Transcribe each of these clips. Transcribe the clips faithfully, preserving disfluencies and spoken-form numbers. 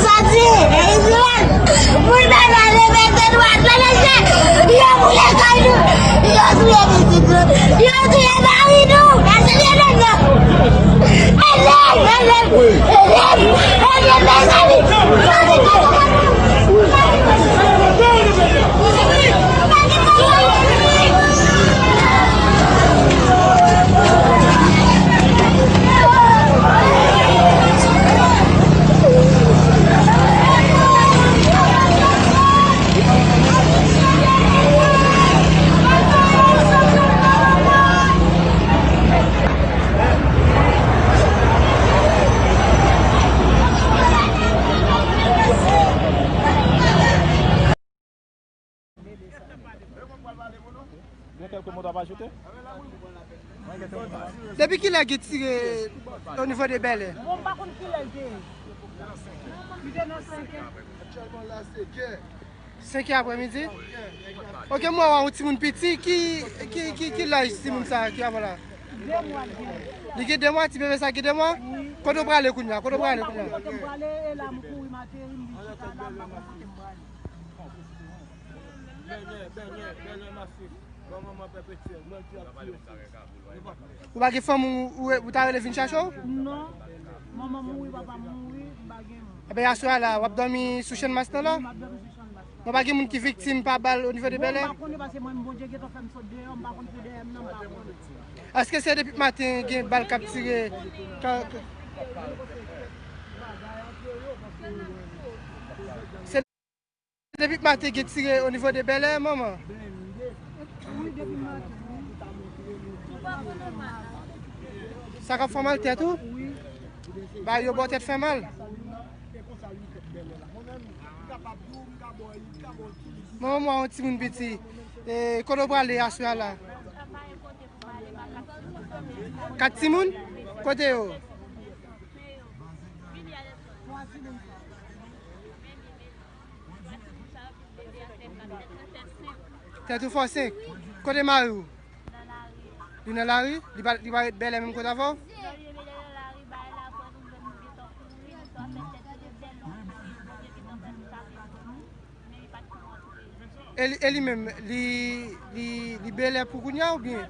Sòti, Izrayèl, moun nan nan leve tèt dwat, leve je, yo boule kay nou, yo touye pitit nou, yo touye mari nou, yo touye nèg nou. Ede, ede, ede, ede, mezanmi. Gen kèlke mo w ap ajoute? Depi kilè gen tire onivo de Bèlè? Bon, m pa konn kilè l te ye. Li te nan senk è. Senk è aprèmidi? Ok, m wè w a yon timoun piti. Ki, ki, ki, ki laj timoun sa a ki avè w la? De mwa l gen. Li gen de mwa, ti bebe sa gen de mwa? Wi. Kote w prale kounye a? Kote w prale kounye a? Kote m prale, e la m kouri, m ateri, m vin chita la, m pa konn kote m prale. Bèlè, bèlè, bèlè masif. Gran manman pèpetyèl, mwen ki ap tiye sis. Ou pa gen fanm ou, ou, ou ta rele vin chache w? Non. Manman mouri, papa mouri, m pa gen moun. Ebyen, aswè a la, w ap dòmi sou Channmas nan la? Wi, m ap dòmi sou Channmas. Bon, pa gen moun ki viktim pa bal onivo de Bèlè? Bon, m pa konnen paske mwen, Bondye gentan fè m sot deyò, m pa konn ki dèyè m nan, m pa konnen. Èske se depi maten gen bal k ap tire? Ka, ka, se depi maten gen tire onivo de Bèlè, manman? Wi, depi maten, wi. Sa k ap fè w mal tèt ou? Wi. Ba yo bò tèt fè mal? Manman mwen yon timoun piti. E, kote w prale aswè a la? Kat timoun? Kote yo? Tèt ou fò senk. Kote mari w? Li nan lari? Li pa, li pa ret Bèlè menm kote avè w? E li, e li menm, li, li, li Bèlè pou kounye a oubyen?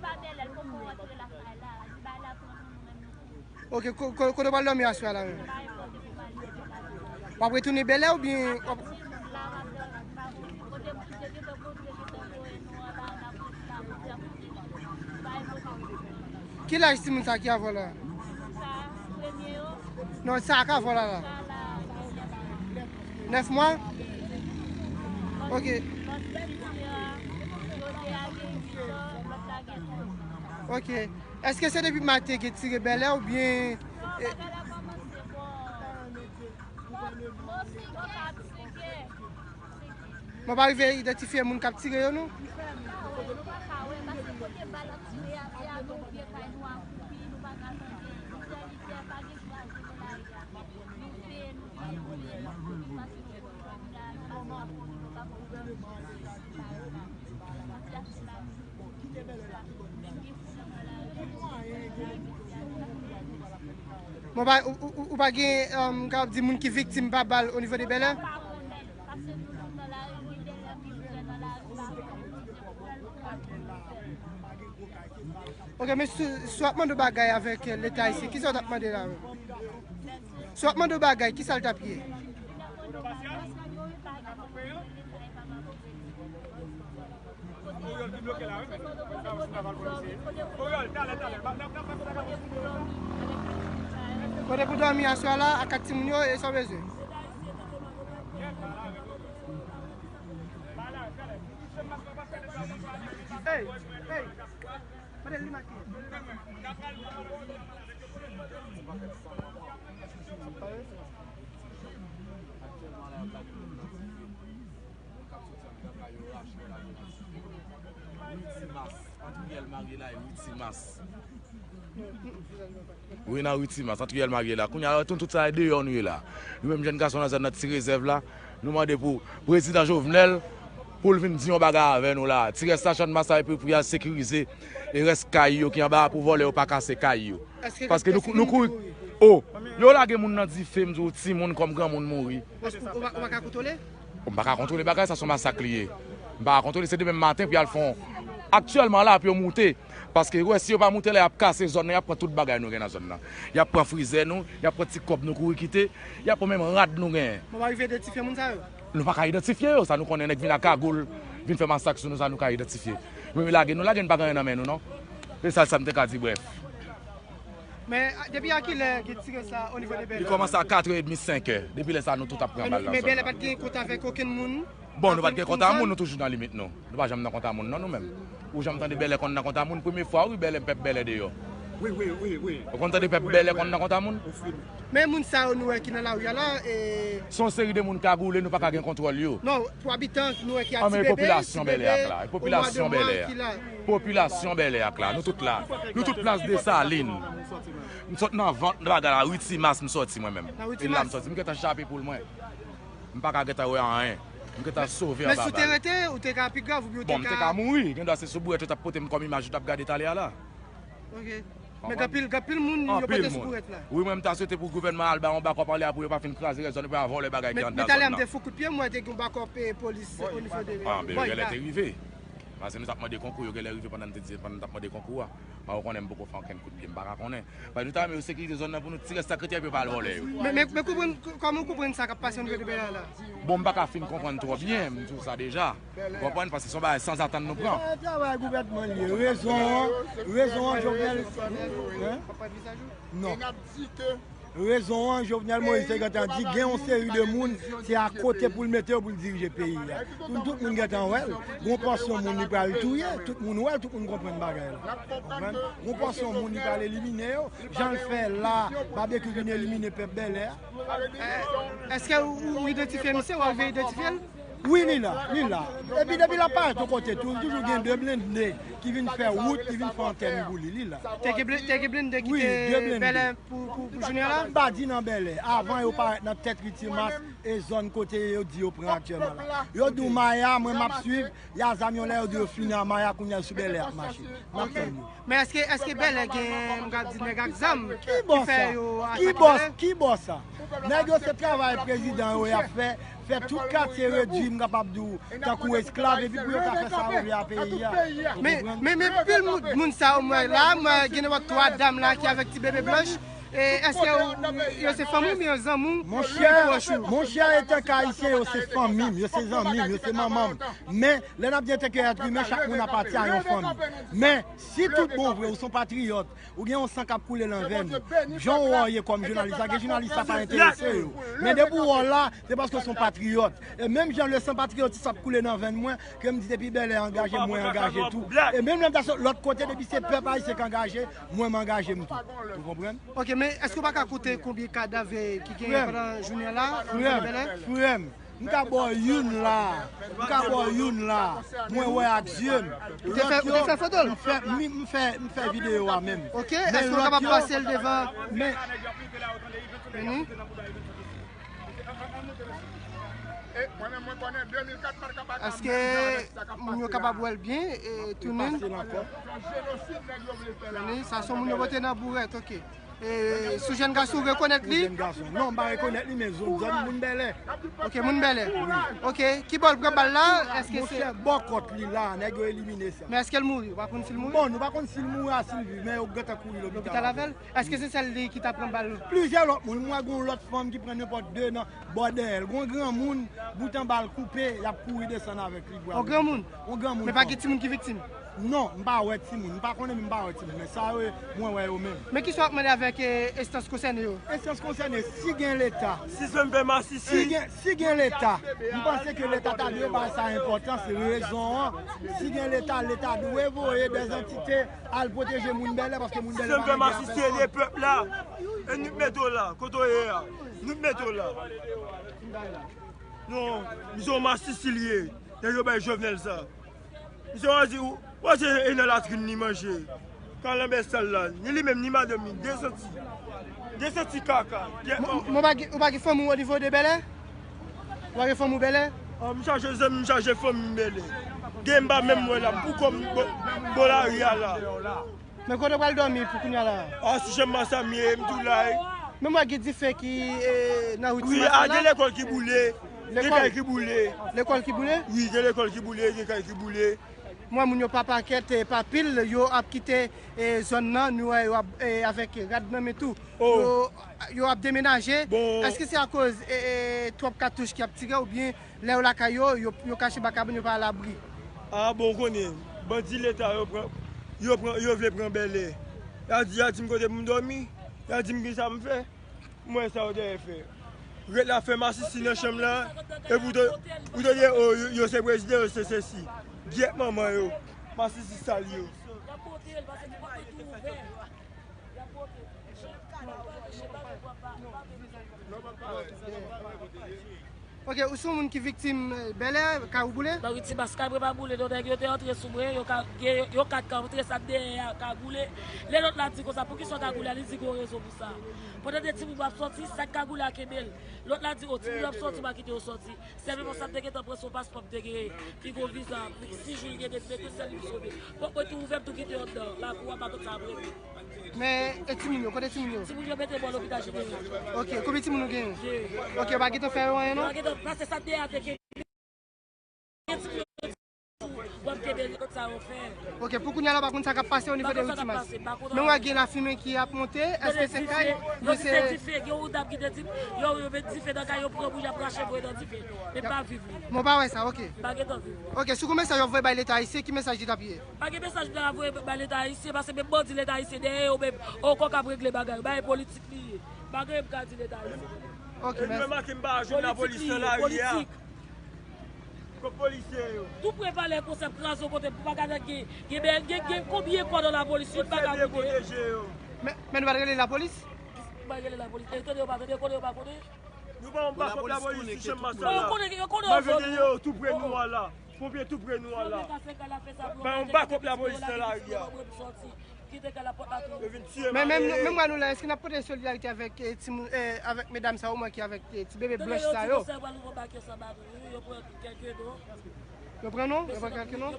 Ok, ko-, ko-, kote w pral dòmi aswè a la menm? W ap retounen Bèlè oubyen w ap... Ki laj timoun sa ki avè w la? Non, sa k avè w la la. Nèf mwa? Ok. Ok. Èske se depi maten gen tire Bèlè oubyen, e, mwen pa rive idantifye moun k ap tire yo, non? Bon, pa, ou, ou, ou pa gen, um, kapab di moun ki viktim pa bal onivo de Bèlè? Ok, men si, si w ap mande yon bagay avèk, eh, Leta ayisyen, kisa w t ap mande la menm? Si w ap mande yon bagay, kisa l t ap ye? Kote pou dòmi aswè a la ak kat timoun yo, e sa w bezwen? Hey, hey. Kote li make? Moun k ap soti anndan kay yo rache yo lage nan site. Wi, Timas. Antriyèl marye la, wi, Timas. Wi, nan ri Timas, antriyèl marye la. Kounye a, tout, tout sa e deyò nou ye la. Nou menm jèn gason nan zòn nan Ti Rezèv la, nou mande pou prezidan Jovenel pou l vin di yon bagay avè nou la. Ti rès sa Channmas la epi pou y al sekirize e rès kay yo ki anba a pou vòlè yo pa kase kay yo. Paske nou, nou kouri. O, yo lage moun nan dife, m di w, timoun kòm granmoun mouri. Ou pa ka kontwole? M pa ka kontwole bagay sa, se yon masak li ye. M pa ka kontwole, se demen maten pou y al fè yon. Aktyèlman la, pou yo moute. Paske, wè, si yo pa moute la, y ap kase zòn nan, y ap pran tout bagay nou gen nan zòn nan. Y ap pran frizè nou, y ap pran ti kòb nou kouri kite, y ap pran menm rad nou genyen. Bon, w pa rive idantifye moun sa yo? Nou pa ka idantifye yo, sa nou konnen nèg vin ak kagoul, vin fè masak sou nou, sa nou ka idantifye. Men lage nou, lage n pa gen anyen nan men nou, non. Se sa, sa m te ka di, brèf. Men, depi a kilè gen tiraj sa o nivo de Bèlè? Li kòmanse a katrè edmi, senk è. Depi lè sa, nou tout ap pran bal nan zòn nan. Men Bèlè pa t gen kont avèk okenn moun? Bon, nou pa t gen kont a moun, nou toujou nan limit nou. Nou pa janm nan kont a moun, non, nou menm. Ou janm tande Bèlè konn nan kont a moun? Premye fwa, wi, Bèlè, pèp Bèlè deyò. Wi, wi, wi, wi. Ou konn tande pèp Bèlè konn nan kont a moun? Men moun sa yo nou wè ki nan lari a la, e. Se yon seri de moun kagoule, nou pa ka gen kontwòl yo. Non, pou abitan nou wè ki a ti bebe, ti bebe, o mwa de mwa ki la. Popilasyon Bèlè a k la. Popilasyon Bèlè a k la. Nou tout la. Nou tout plas Desalin. M sot nan vant bagay la, ri Timas m sòti mwen menm. E la m sòti. M gentan chape poul mwen. M pa ka gentan wè anyen. M gentan sove anba bal. Men si w te rete, ou te ka pi grav, oubyen ou te ka. Bon, m te ka mouri. Gendwa se sou bourèt yo t ap pote m kòm imaj, ou t ap gade talè a la. Ok. Men gen anpil, gen anpil moun yo pote sou bourèt la. Wi, mwen, m ta swete pou gouvènman al ba yon bakòp anlè a pou yo pa fin kraze rès zòn nan, pou yo pa vòlè bagay ki anndan zòn nan. Men talè a m te fou kout pye, m wè te gen yon bakòp, e, polis o nivo de. Ah, men yo genlè te rive. Paske nou t ap mande konkou, yo genlè rive pandan n te di, pandan n t ap mande konkou a. Mwen, ou konnen m poko fè okenn kout pye, m pa ka konnen. Paske nou ta renmen yo sekirize zòn nan pou nou ti rès sakretè epi yo pa al vòlè yo. Men, men, men konprann, kòman w konprann sa k ap pase o nivo de Bèlè a la? Bon, m pa ka fin konprann twò byen, m di w sa deja. Ou konprann? Paske se yon bagay sanzatann nou pran. Se travay gouvènman li ye. Rezon an, rezon an, Jovenel. Hein? Non. Rezon an, Jovenel Moïse te gentan di, gen yon seri de moun, se akote pou l mete yo pou l dirije peyi a. Pou tout moun gentan wè l, gon pòsyon moun li pral touye, tout moun wè l, tout moun konprann bagay la. Konprann? Gon pòsyon moun li pral elimine yo, jan l fè la, Babekyou vin elimine pèp Bèlè a. Eh, èske ou, ou idantifye misye, ou arive idantifye l? Wi, li la, li la. Epi depi l ap parèt yon kote tou, toujou gen de blende ki vin fè wout, ki vin fè antèn pou li, li la. Te gen ble-, te gen blende ki te Bèlè pou, pou, pou jounen an la? M pa di nan Bèlè. Avan yo parèt nan tèt ri Timas e zòn kote yo di yo pran aktyèlman la. Yo di w Maya, mwen m ap swiv, y a zam yo lè yo di yo fini a Maya, kounye a sou Bèlè ap mache. M ap tann yo. Men èske, èske Bèlè gen, m ka di, nèg ak zam ki fè yo atake Bèlè? Ki bòs sa? Ki bòs sa? Nèg yo se travay prezidan yo y ap fè, fè tout katye redui, m kapab di w, tankou esklav, epi pou yo ka fè sa yo vle a peyi a. Men, men, men pil moun, moun sa yo m wè la, m wè gen nenpòt twa dam la ki avèk ti bebe blanch. E èske yo, yo se fanmi w oubyen yo zanmi w, yo pwòch ou? Monchè, monchè, etan k Ayisyen, yo se fanmi m, yo se zanmi m, yo se manman m. Men, lè n ap di antanke èt imen, chak moun apatyen a yon fanmi. Men, si tout bon vre, ou se yon patriyòt, ou gen yon san k ap koule nan venn ou. Jan w wè w ye kòm jounalis la, gen jounalis sa pa enterese yo. Men depi w wè w la, se paske w se yon patriyòt. E menm jan le san patriyotis ap koule nan venn mwen, ke m di depi Bèlè angaje, mwen angaje tou. E menm lè m ta sot lòt kote, depi se pèp ayisyen k angaje, mwen m angaje m tou. Ou konprann? Ok, men èske w pa ka konte konbyen kadav ki genyen pandan jounen an la, nan Bèlè? Frè m, frè m, m ka ba w youn la. M ka ba w youn la. Mwen wè ak zye m. Ou te fè, ou te fè foto l? M fè, m, m fè, m fè videyo a menm. Ok, èske w kapab pase l devan? Men, vini. Èske moun yo kapab wè l byen, e, tounen? Vini, sa se yon moun yo pote nan bourèt, ok. E, se yon jèn gason, ou rekonèt li? Yon jèn gason. Non, m pa rekonèt li, men zòn, zòn moun Bèlè. Ok, moun Bèlè. Ok, ki bò l pran bal la? Èske se... Monchè, bò kòt li la, nèg yo elimine sa. Men èske l mouri? Ou pa konn si l mouri? Bon, nou pa konn si l mouri a si l viv, men yo gentan kouri lopital avè l. Èske se sèl li ki ta pran bal? Plizyè lòt moun, m wè gen yon lòt fanm ki pran nenpòt de nan bò dèyè l. Gen yon granmoun, bout an bal koupe, y ap kouri desann avèk li pou... Yon granmoun? Yon granmoun. Men pa gen timoun ki viktim? Non, m pa wè timoun. M pa konnen, men m pa wè timoun. Men sa yo, mwen wè yo menm. Men kisa w ap mande avèk, e, enstans konsène yo? Enstans konsène, si gen Leta. Si se m fè masisi. Si gen, si gen Leta, m panse ke Leta ta dwe bay sa enpòtans, rezon an. Si gen Leta, Leta dwe voye dè antite al pwoteje moun Bèlè, paske moun Bèlè pa gen afè sòt. Si se m fè masisi, ede pèp la. E nou t mete w la, kote w ye a. Nou t mete w la. Non, misye yon masisi li ye. Nèg yo bay Jovenel sa. Misye wè di, ou wè se e nan latrin li manje. Kalanbè sal la. Ni li menm, ni madanm li. De santi. De santi kaka. Ou pa gen, ou pa gen fanmi w o nivo de Bèlè? Ou pa gen fanmi w Bèlè? Ah, m chache zanmi, m chache fanmi m Bèlè. Gen m pa menm wè la. M pou kò m bò, bò lari a la. Men kote w pral dòmi pou kounye a la? Ah, si jan m sa m ye, m tou la. Men m wè gen dife ki eh, nan wout Wi, a, gen lekòl ki boule, gen kay ki boule. Lekòl ki boule? Wi, gen lekòl ki boule, gen kay ki boule. M wè moun yo pa pakèt, eh, pa pil, yo ap kite eh, zòn nan, nou wè yo ap, eh, avèk rad nan men tou. Oh. Yo, yo ap demenaje. Bon. Èske se akoz eh, eh, twòp katouch ki ap tire oubyen lè yo lakay yo, yo, yo kache baka bann yo pa alabri? A bon, ou konnen, bandi leta yo pran, yo pran, yo vle pran bèlè. Y a di, y a di m kote pou m dòmi, y a di m kisa m fè. M wè sa yo dèyè fè. Ret la fè masisi nan chanm la, epi ou te, ou te di, oh, yo, yo se prezidan, yo se sesi. Gyèt manman yo, masisi sal yo. Ok, ou se yon moun ki viktim eh, bèlè, kay ou boule? Nan ri Tibas, kay mwen pa boule, non, nèg yo te antre sou mwen, yo ka, gen, yo kat ka antre, sa k dèyè a ka boule. Lè lòt la di konsa, poukisa w ka boule a, li di gen yon rezon pou sa. Pandan de timoun ap sòti, sa k kagoule a kenbe l. Lòt la di, o, timoun yo ap sòti, m a kite yo sòti. Sèlman sa m te gentan pran se yon paspò m te genyen, ki gen yon viza, pou sis jou li genyen, m mete sèl li m sove. Pòt mwen tou ouvè, m tou kite yo anndan. Lakou a, pa tout sa ap regle. Men, e timoun yo, kote timoun yo? Timoun yo mete bò lopital jeneral. Ok, konbyen timoun ou genyen? De. Ok, yo pa gentan fè yo anyen, non? Yo pa gentan, paske sa te a te kenbe. Gen timoun yo tou, w ap kenbe l, sa yo fè. Ok, pou kounye a la, pa konn sa k ap pase o nivo de wout Tibas. Men w wè gen lafimen ki ap monte, èske se kay, oubyen se dife, gen yon dam ki te di, yo, yo met dife nan kay, yo pran bouch, y ap rache voye nan dife. Men pa viv li. Men w pa wè sa, ok. Pa gentan viv li. Ok, si w gen mesaj w ap voye bay Leta ayisyen, ki mesaj li t ap ye? Pa gen mesaj m ta voye bay Leta ayisyen, paske menm bandi Leta ayisyen dèyè yo menm, ankò k ap regle bagay yo, bagay politik li ye. Pa gen m ka di Leta ayisyen. Ok, mèsi. Politik li ye, politik. Kot polisye yo? Tou pre palè konsa ap kraze yon kote pou pa ka gen, gen, gen, gen, gen konbyen kò nan lapolis, yo pa ka moute. Men, men nou pa t rele lapolis? Nou pa t rele lapolis. E tande yo pa tande, konnen yo pa konnen. Nou ba yon bakòp lapolis sou chanm Mastè la. Yo konnen, yo konnen yo zòn yo. Mwen vin yo tou pre nou a la. Ponpye tou pre nou a la. Ba yon bakòp lapolis nan lari a. Yo vin tiye m. Men, men, men mwen nou la, èske n ap pote solidarite avèk eh, timoun, eh, avèk medam sa yo, mwen ki avèk eh, ti bebe blanch sa yo? Yo pran non? Yo pran kèlke non?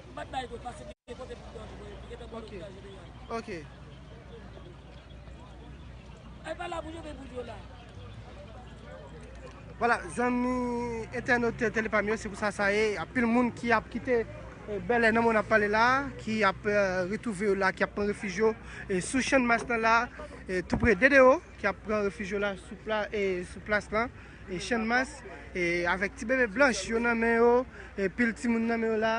Ok. Ok. Vwala, zanmi entènot Tele Pam yo, se pou sa sa ye. Anpil moun ki ap kite eh, Bèlè nan moman n ap pale la, ki ap eh, retwouve yo la, ki ap pran refij yo eh, sou Channmas nan la, eh, tou pre de Deo, ki ap pran refij yo la sou pla, eh, sou plas lan, eh, Channmas, eh, avèk ti bebe blanch yo nan men yo, eh, pil timoun nan men yo la.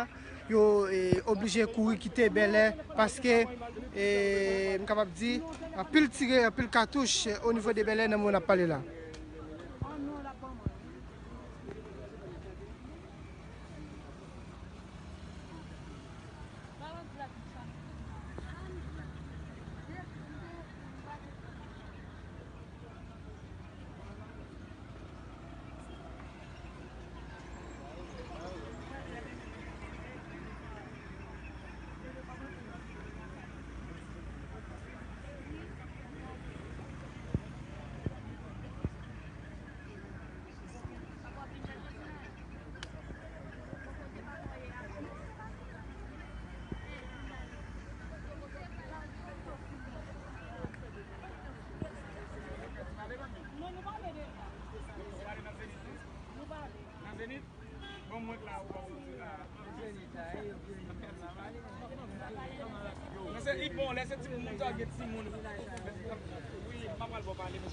Yo eh, oblije kouri kite Bèlè paske eh, m kapab di anpil tire, anpil katouch eh, o nivo de Bèlè nan moman n ap pale la.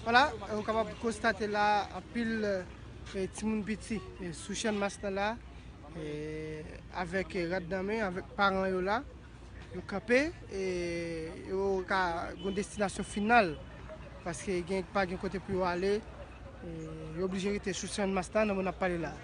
Vwala, ou kapab konstate la anpil eh, timoun piti eh, sou Channmas nan la, eh, avèk eh, rad nan men, avèk paran yo la. Yo kanpe, e yo ka gen yon destinasyon final, paske gen, pa gen kote pou yo ale, e yo oblije rete sou Channmas la nan moman n ap pale la.